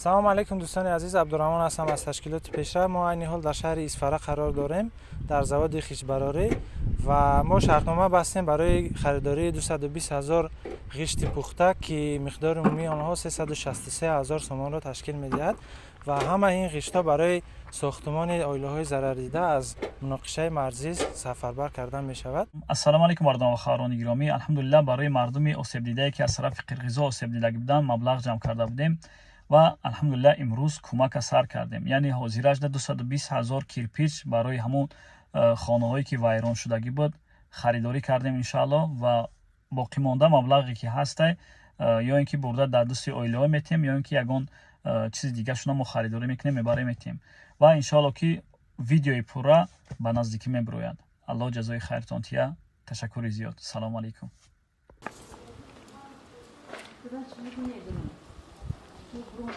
Салом алейкум, дӯстони азиз. Абдураҳмон ҳастам аз ташкилоти «Пешрав». Мо айни ҳол дар шаҳри Исфара қарор дорем, дар заводи хиштбарорӣ, ва мо шартнома бастем барои харидории 220 ҳазор ғишти пухта, ки миқдори умумии онҳо 363 ҳазор сомонро ташкил медиҳад, ва ҳамаи ин ғиштҳо барои сохтумони оилаҳои зарардида аз муноқишаи марзӣ сафарбар карда мешавад. Ассалому алайкум, бародарон ва хоҳарони гиромӣ. Алҳамдулиллаҳ, барои мардуми осебдидае, ки аз тарафи қирғизо осебдидагӣ буданд, маблағ ҷамъ карда будем ва, алҳамдулиллаҳ, имрӯз кӯмака сар кардем. Яъне ҳозиражда 220 ҳазор кирпич барои ҳамон хонаҳое, ки вайроншудагӣ буд, харидорӣ кардем, иншааллоҳ. Ва боқимонда маблағе, ки ҳастай, ё ин ки бурда дар дасти оилаҳо метиҳем, ё ин ки ягон чизи дигарашона мо харидорӣ мекунем, мебарем, метиҳем. Ва иншоалло, ки видеои пурра ба наздикӣ мебирояд. Аллоҳ ҷазои хайртон тия. Ташаккури зиёд. Салому алайкум. Куда чӣ мегирам? Ту бром.